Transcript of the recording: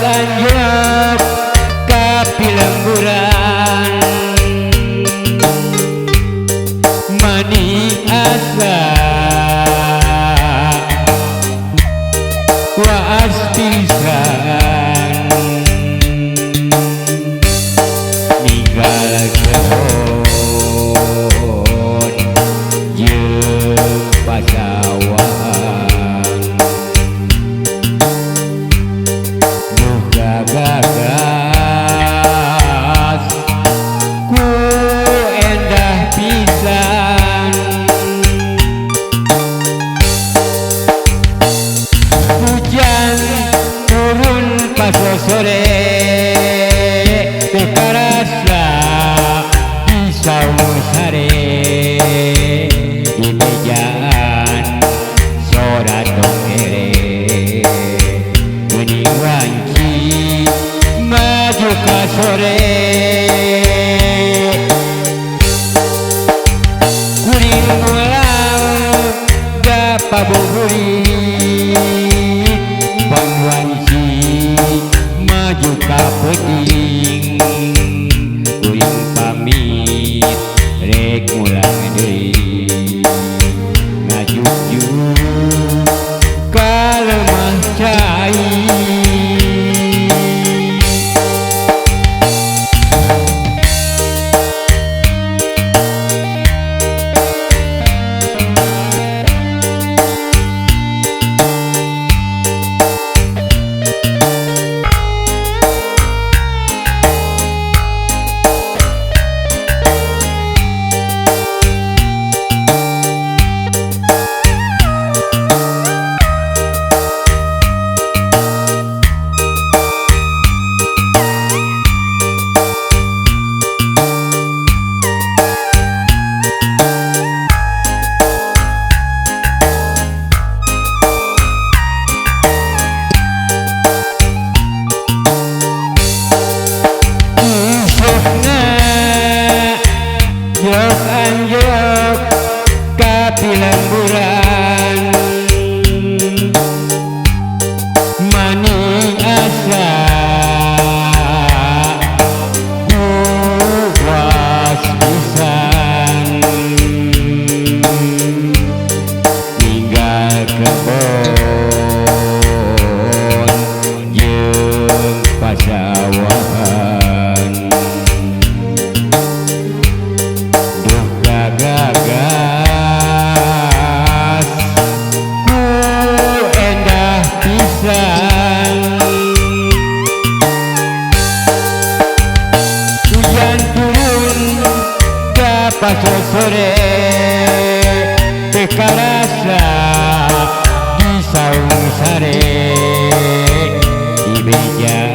Anjlok ka pilemburan mani asa waas pisan ninggal kebon jeung pasawahan gagas ku endah pisan hujan turun pas sore teu karasa di saung sare di mejaan sora tongere geuning wanci maju ka sore kuring mulang da pabuburit pangwanci maju ka peuting kuring pamit rek mulang deui ngajugjug ka lemah cai. Jok anjlok ka pilemburan mani asa puas pisan ninggal kebon jeung pasawahan gagas ku endah pisan hujan turun ka paso sore teu karasa di saung sare di bejaan.